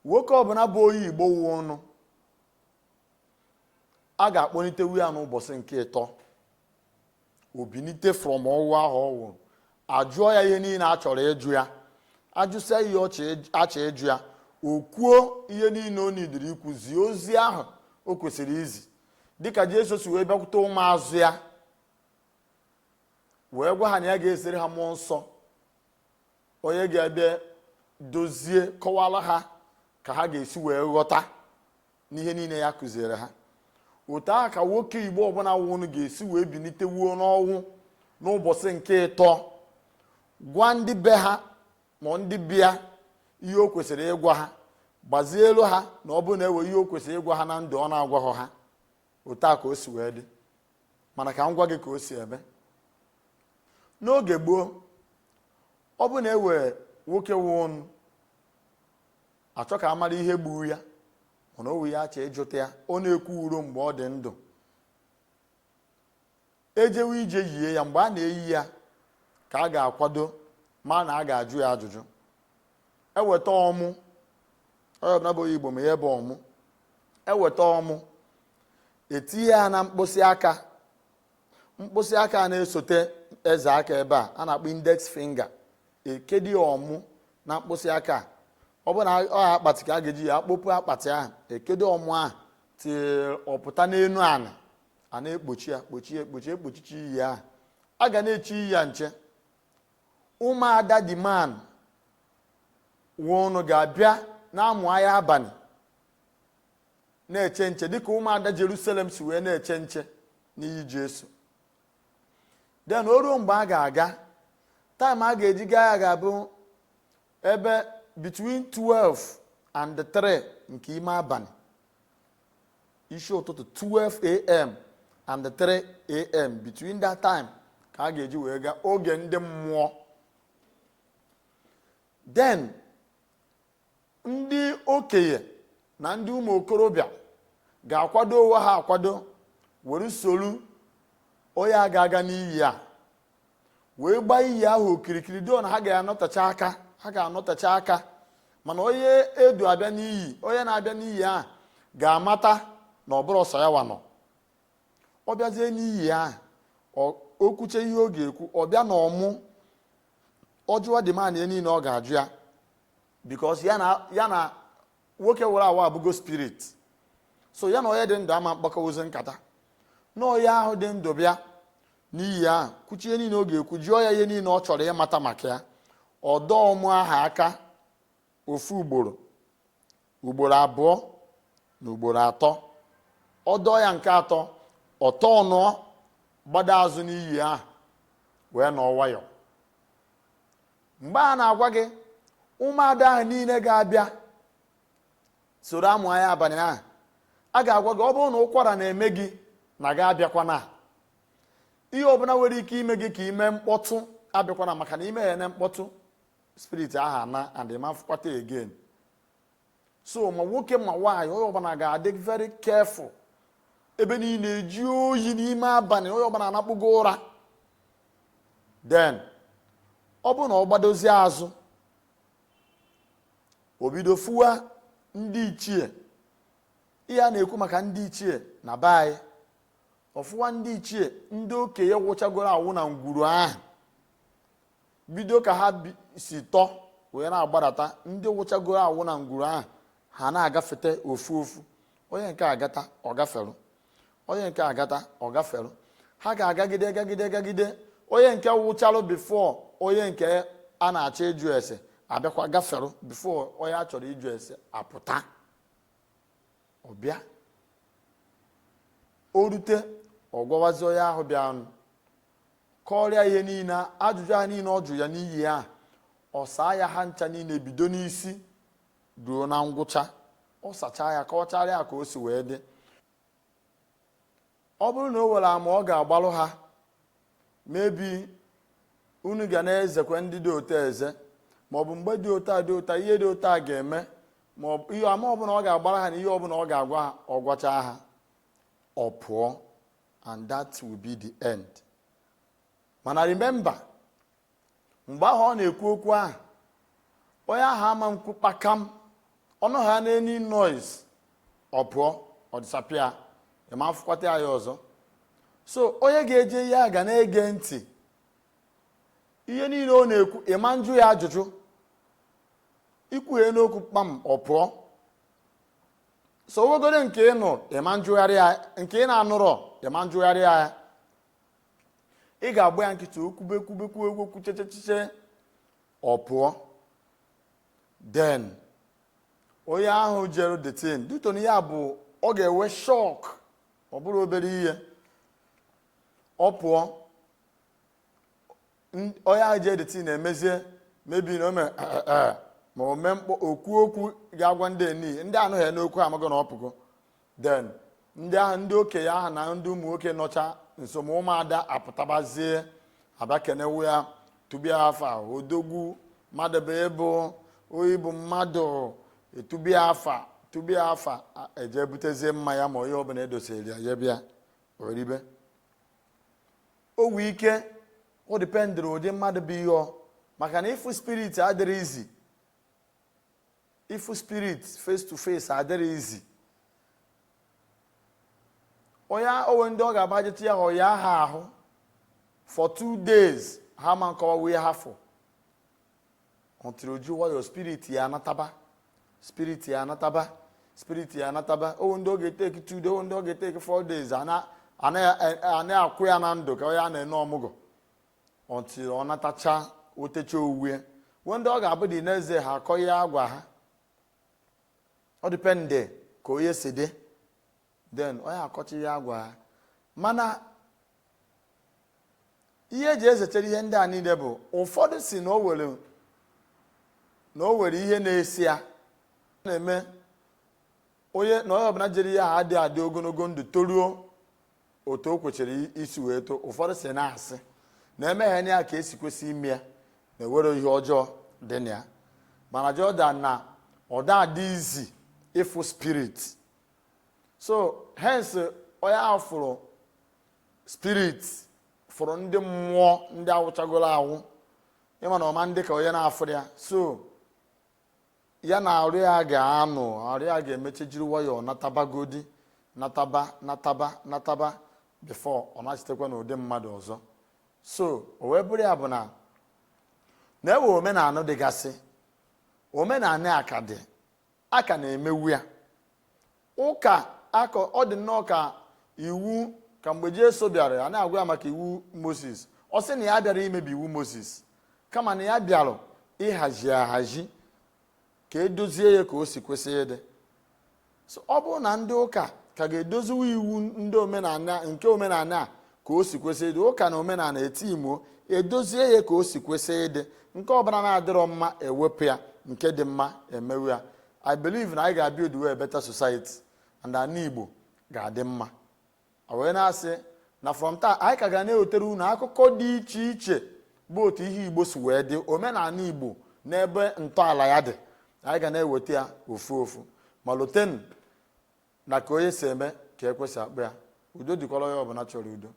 Nwoke ọbụla bụ onye Igbo nwụnụ, a ga-akpọlitewu ya n'ụbọchị nke ịtọ. O binite from ọnwụ ahụ ọ nwụrụ, ajụọ ya ihe niile a chọrọ ịjụ ya. Ajụsịa ihe achọ ịjụ ya, o kwuo ihe niile o nidiri ikwu, zie ozi ahụ o kwesịrị izi, dịka Jesu si wee bịakwute ụmụazụ ya wee gwa ha na ya ga-esere ha Mmụọ Nsọ, onye ga-abịa dozie, kọwara ha ka ha ga-esi wee ghọta n'ihe niile ya kụziere ha. Otu ahụ ka nwoke Igbo ọbụla nwụrụ ga-esi wee bilite wuo n'ọnwụ n'ụbọchị nke ịtọ, gwa ndị be ha ma ndị bịa ihe o kwesịrị ịgwa ha, gbazielu ha na ọ bụrụ na ewe ihe o kwesịrị ịgwa ha na ndụ ọ na-agwaghọ ha. Otu a ka o si wee dị. Mana ka m gwa gị ka o si eme n'oge gboo. Ọ bụ na ewe nwoke nwụnụ, achọ ka a mara ihe gburu ya, mana o ya achọ ịjụta ya, ọ na-ekwu uro mgbe ọ dị ndụ. Ejewe ije yie ya, mgbe a na-eyi ya ka a ga-akwado ma na a ga-ajụ ya ajụjụ. Eweta ọmụ, onye ọbụla bụ onye Igbo ma ihe bụ ọmụ. Eweta ọmụ, etinye ya na mkpịsị aka. Mkpịsị aka na-esote eze aka ebe a, a na-akpọ index finger. Ekedi ọmụ na mkpịsị aka. Ọ bụ na ọ akpati ka a ga-eji ya akpọpụ akpati ahụ, ekedo ọmụ ahụ till ọpụta n'enu anị. A na-ekpochi ya, kpochie, ekpochi, ekpochichi iyi ahụ. A ga na-echi iyi ya nche. Ụmụada the man nwụnụ ga-abịa na-amụ anya abalị na-eche nche, dịka ụmụada Jerusalem si wee na-eche nche n'iyi Jesu. Then o ruo mgbe a ga-aga, time a ga-eji gaa ya ga-abụ ebe between 12 and 3 nke ime abalị, isi ụtụtụ, 12 a.m. and 3 a.m., between that time ka a ga-eji wee gaa oge ndị mmụọ. Then ndị okenye na ndị ụmụ okorobịa ga-akwado onwe ha akwado, were solu onye a ga-aga n'iyi a wee gbaa iyi ahụ okirikiri do na ha ga-anọtacha aka, ha ga-anọtacha aka. Mana onye edu abịa n'iyi, onye na-abịa n'iyi ahụ ga-amata na ọ bụrụ ọsọ ya wa nọ. Ọ bịazie n'iyi ahụ, o kwuche ihe ọ ga-ekwu, ọ bịa na ọmụ, ọ jụwa the man ihe niile ọ ga-ajụ ya, because ya na ya na nwoke were awa abụgo spirit. So ya na onye dị ndụ ama mkpakọwozi nkata. Na onye ahụ dị ndụ bịa n'iyi ahụ, kwuchie niile ọ ga-ekwu, jụọ ya ihe niile ọ chọrọ ịmata maka ya, ọdọ ọmụ ahụ aka ofu ugboro, ugboro abụọ na ugboro atọ. Ọdọ ya nke atọ, ọtọ nụọ, gbado azụ n'iyi ahụ wee nọọ nwayọ. Mgbe a na-agwa gị, ụmụada ahụ niile ga-abịa soro amụ anya abalị ahụ, a ga-agwa gị, ọ bụrụ na ụkwara na-eme gị, na gị abịakwana. Ihe ọbụla nwere ike ime gị ka ime mkpọtụ, abịakwana, maka na ime ya na mkpọtụ, spirit ahụ ana and ịmafụkwata again. So ma nwoke ma nwaanyị, onye ọbụla ga-adị very careful. Ebe niile eji oyi n'ime abalị, onye ọbụla anakpụgo ụra. Then ọ bụrụ na ọ gbadozie azụ, o bido fuwa ndị ichie. Ihe a na-ekwu maka ndị ichie na be anyị, ọfụwa ndị ichie, ndị okenye gwụchagoro awụ na ngwuru ahụ, bido ka ha si tọ wee na-agbadata. Ndị gwụchagoro awụ na ngwuru ahụ, ha na-agafete ofu ofu. Onye nke agata, ọ gaferu. Onye nke agata, ọ gaferu. Ha ga-agagide, gagide, gagide. Onye nke wụchalụ before onye nke a na-achọ ịjụ ese abịakwa gaferu before onye a chọrọ ịjụ ese apụta. Ọbịa o rute, ọ gwawazi onye ahụ bịanụ, kọrịa ihe niile, ajụjụ ahụ niile ọ jụ ya n'iyi ahụ, ọ saa ya ha ncha niile, bido n'isi ruo na ngwụcha. Ọ sachaa ya, kọwachara ya ka o si wee dị. Ọ bụrụ na o were ama ọ ga-agbalụ ha, mebi unu ga na-ezekwe ndị dị otu eze, maọbụ mgbe dị otu a dị otu a, ihe dị otu a ga-eme, maọbụ ihe ama ọbụla ọ ga-agbara ha na ihe ọbụla ọ ga-agwa ha, ọ gwachaa ha, ọ pụọ, and that will be the end. Mana remember, mgbe ahụ ọ na-ekwu okwu ahụ, onye ahụ ama nkwu kpakam. Ọnụ ha na any noise, ọ pụọ, ọ disappear, ịma afụkwata ya ọzọ. So onye ga-eje ihe a ga na-ege ntị ihe niile ọ na-ekwu. Ịma njụ ya ajụjụ, ikwughe n'okwu kpam, ọ pụọ. So owegoro nke ị nụ, ịma njụgharị ya. Nke ị na-anụrọ, ịma njụgharị ya. Ị ga-agba ya nkịtị, okwube, kwube, kwube okwu, chechecheche, ọ pụọ. Then onye ahụ jere detin duton ya bụ ọ ga-enwe shock. Ọ bụrụ obere ihe, ọ pụọ. Onye ahụ jere detin na-emezie mebi na o mere ma o mee mkpọ, okwu okwu ga-agwa ndị eni ndị anụghị n'okwu amago na ọ pụgo. Then ndị ahụ, ndị okenye ahụ na ndị ụmụ nwoke nọcha nso, ma ụmụada apụtabazie, abịa kenewu ya, tubia afa, odogwu mmadụ bụ ịbụ oyi bụ mmadụ, etubia afa, tubia afa, eje butezie mmanya ma onye ọbụla edosiri ya, ya bịa oribe. O nwee ike o dependịrị ụdị mmadụ bụ ihe ọ, maka na ịfụ spirit adịrị izi. Ịfụ spirit face to face adịrị izi. Onye onwe ndị ọ ga-agbajite ya, ọ ya ha ahụ for 2 days, ha ma nkọwa wee ha fụ until oji nwayọ spirit ya anataba, spirit ya anataba, spirit ya anataba. Owe ndị ọ ga-eteki 2 days, owe ndị ọ ga-eteki 4 days, a na-akwụ ya na ndụ ka onye a na-ene ọmụgwọ until ọ natacha, otecha owuwe. Nwe ndị ọ ga-abụ dị n'eze, ha akọ ihe agwa ha. Ọ depend ka onye si dị. Then onye akọcha ihe agwa ha. Mana ihe eji ezechere ihe ndị a niile bụ ụfọdụ si na o were ihe na-esi ya na-eme onye na onye ọbụla jere ihe ahụ adịghị adị ogologo ndụ toruo otu o kwesịrị isi wee too. Ụfọdụ si na-asị na emeghe ya ka esi kwesị ime ya, na ewere ihe ọjọọ dị na ya. Mana Jordan na ọ da adị izi ịfụ spirit. So hence onye ahụ fụrụ spirit, fụrụ ndị mmụọ, ndị awụchagoro awụ, ịma na ọma ndị ka onye na-afụrụ ya. So ya na arụ ya ga-anụ, arụ ya ga-emeche jiri nwayọọ natabagodi, nataba, nataba, nataba before ọ nachitekwa n'ụdị mmadụ ọzọ. So o wee bụrụ ya bụ na na-ewe omenala dịgasị, omenala a ka dị, a ka na-emewu ya. Ụka akọ ọ dị nnọọ ka iwu, ka mgbe Jesu bịara, a na-agwa ya maka iwu Moses, ọ sị na ya bịara imebi iwu Moses, kama na ya bịara ịhazi ahazi ka edozie ya ka o si kwesị ịdị. So ọ bụrụ na ndị ụka ka ga-edoziwa iwu ndị omenala nke omenala a ka o si kwesị ịdị, ụka na omenala etimuo, edozie ya ka o si kwesị ịdị, nke ọbụla na-adịrọ mma ewepụ ya, nke dị mma emewe ya, I believe na anyị ga-build a better society and ala Igbo ga-adị mma. A wee na-asị na from taa, anyị ka ga na-ewetere unu akụkọ dị iche iche bụ otu ihe Igbo si wee dị, omenala Igbo n'ebe ntọala ya dị. Anyị ga na-eweta ya ofu ofu. Ma lotenu na ka onye si eme ka ekwesị akpụ ya. Udo dịkwara onye ọbụla chọrọ udo.